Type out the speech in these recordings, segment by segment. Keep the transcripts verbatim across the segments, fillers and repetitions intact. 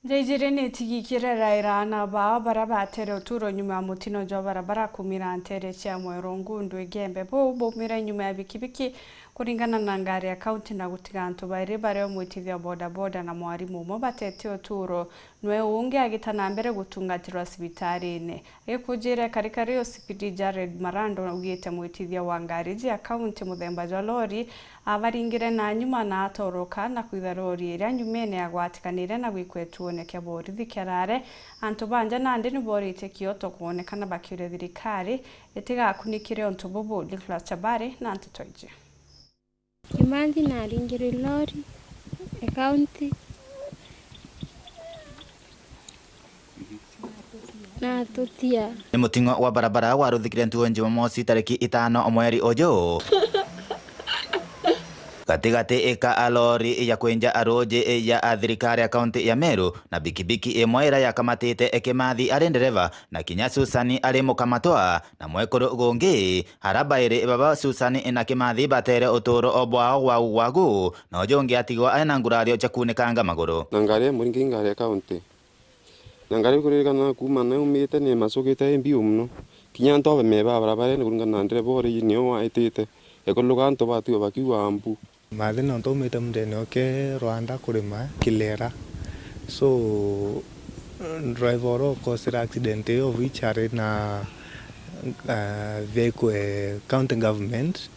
Nja ijiri ni itigikire raira aana bao baria batere uturo nyuma ya mutino jwa barabara kumira ntere cia Mweru Ngundu Igembe. Buu baumire nyuma ya bikibiki, kuringana na ngari ya kaunti, na gutiga antu bairi bario mwitithia wa bodaboda na mwarimu umwe batete uturo, nwe ungi agita na mbere gutungatirwa cibitarine. Agikujire karikari, O C P D Jared Marando augite mwitithia wa ngari iji ya kaunti muthemba jwa lori abaringire na nyuma na atoroka, na kwitha lori iria nyumene yagwatikanire na gwikwa ituone kia borithi kia Lare. Antu ba nja nandi ni boritie kioto kwonekana bakiuria thirikari itigakunikire untu bubu. Nicholas Chabari na nteto iji. Kimanthi naringirwe lori e kaunti na tutia. Ni muting'o wa barabara waruthikire ntugo Jumamosi tariki itano mweri uju, gatigati ka lori ya kwenja ruuji ya thirikari ya kaunti ya Meru na bikibiki imwe iria yakamatite Kimathi ari ndereva na kinya Susan ari mukamatwa. Na mwekuru gungi, ara bairi baba Susan na Kimathi batere uturo o bwao gwagu gwagu, na uju ungi atigwa ari na ngurario cia kuunikanga maguru. Na ngari ya muringi, ngari ya kaunti. Na ngari kuririkana kuuma naumite ni macukite i mbiu muno. Kinya antu abemeba barabarene kuringana na ndereva uria nio waitite. Ekuluka antu batigwa bakiuga mbu. Mathi nontu aumite mundene oke Rwanda kurima Kilera. So, driver uria ukosire accident iyo, of which ari na, uh, vehicle, eh, county government.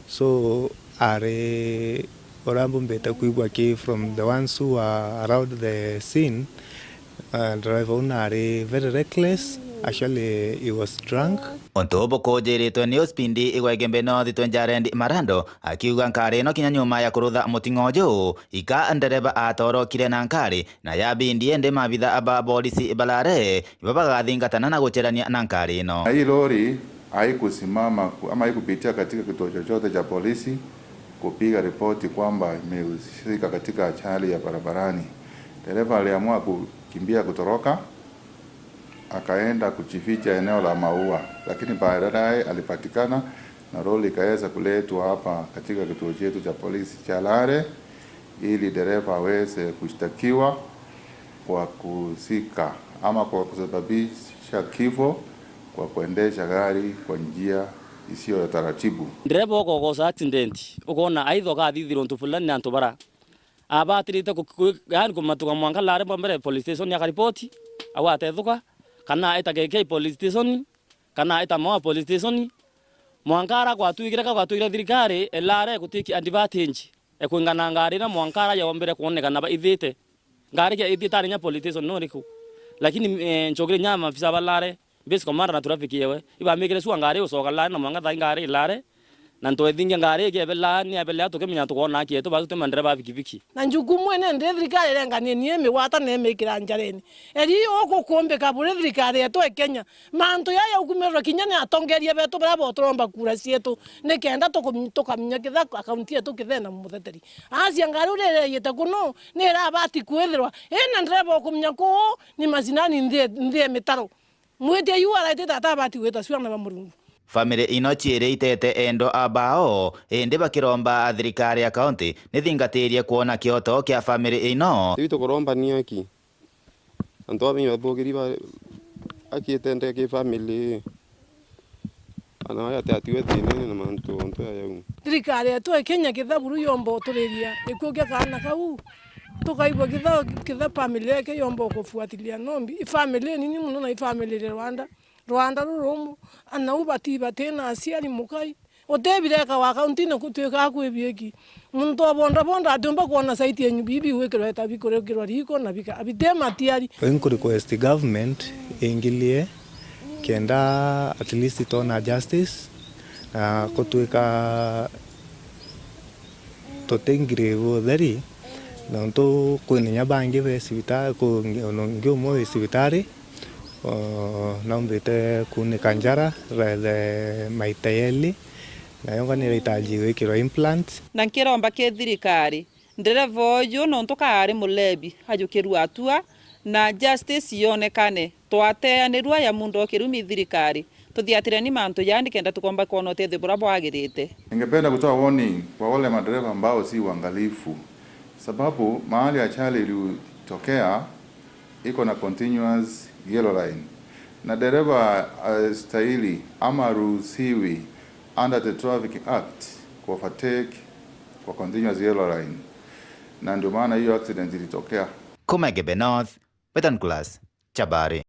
So, ari uria mbumbite kwigua ki from the ones who were around the scene, uh, driver uu nari very reckless. Actually, he was drunk. Untu bukujiritwe ni O C P D wa Igembe North Twenjarendi Marando akiuga nkari ino kinya nyuma ya kurutha muting'o uju, ika ndereva atorokire na nkari, na yabindi indi maabitha ba borisi ba Lare ibo bagathingatana na gucherania na nkari ino. Na hii lori haikusimama ku-, ama haikupitia katika kituo chochote cha polisi kupiga ripoti kwamba imehusika katika ajali ya barabarani. Dereva aliamua kukimbia kutoroka, akaenda kujificha eneo la Maua, lakini baadaye alipatikana na lori ikaweza kuletwa hapa katika kituo chetu cha polisi cha Lare ili dereva aweze kushtakiwa kwa kuhusika ama kwa kusababisha kifo kwa kuendesha gari kwa njia isiyo ya taratibu. Ndereva ukogosa accident, ukona aithoka athithirwe untu fulani na antu bara abatirite ku-, ku-, yaani kumatuka mwanka Lare mbere police station akaripoti, au atethuka, kana aita K K police station, kana aita Maua police station, mwanka ara gwatwikire ka gwatwikire thirikari e Lare gutiki advantage e kwingana ngari na mwanka ara yombire kwonekana ba ithite. Ngari kia ithite ari nya police station no riku. Lakini, eh, nchokire nya maafisa ba Lare, base commander na traffic yewe, ibamikire sua ngari ucoka Lare na mwanka thai ngari Lare, na ntwethingia ngari ikiebelaa, ni abelea tukimenya tukwona aki yetu, basi twi mandereva ba bikibiki. Na njukumu ene ndi thirikari irenganie ni imigwata na imikira njareni. Eri ukukumbika buri thirikari yetu e Kenya. Mantu yaya ukumirwa kinya ni atongeria betu baria boturomba kura cietu, nikenda tukum-, tukamenya kitha akaunti yetu kithe na mutheteri. Acia ngari uria ireyite kuno, ni irabati kwithirwa ina ndereva ukumenya kuu ni macinani nthi, nthi e mitaro. Mwiti yu araitite atabati gwita ciana ba Murungu. Family ino ciiri itete endwa a bao, indi bakiromba thirikari ya kaunti nithingatirie kwona kioto kia family ino. Riu tukuromba ni aki. Antu aba ibathukiri ba aki itende ki family. Ana aya ati atiwe thinene na mantu ontu ya yau. Thirikari yetu e Kenya kitha buru yomba uturiria gikuu kia kaana kau. Tukaigua kitha, kitha family yake yomba ukufuatilia nombi. I family nini muno na i family ri Rwanda. Rwanda rurumu, ana u bati, bati na aciari mukai. Utebireka wa kaunti na kutwika kwibieki. Muntu wa boda boda atiumba kwona site yenyu bibi gwikirwa eta bikurikirwa riko na bika, abite matiari. Nku request government ingilie kenda at least tona justice na kutwika tutingiri utheri, nontu kwina inya bangi be cibitari, ku-, ungi umwe wi cibitari, o, naumbite kuunika njara, rethe maita yeli, nayo ngani irahitaji gwikirwa implant. Na nkiromba ki thirikari, ndereva uyu nontu kaari mulebi, ajukirua atua, na justice yonekane. Twateanirua ya mundu o kirumi thirikari, tuthiatireni mantu jaa nikenda tukomba kwona utethio buria bwagirite. Ningependa kutoa warning kwa wale madereva ambao si uangalifu, sababu mahali ajali ilitokea, iko na continuous yellow line, na dereva astahili ama aruhusiwi under the Traffic Act ku overtake kwa continuous yellow line, na ndio maana hiyo accident ilitokea. Kuma Igembe North, Betan Class, Chabari.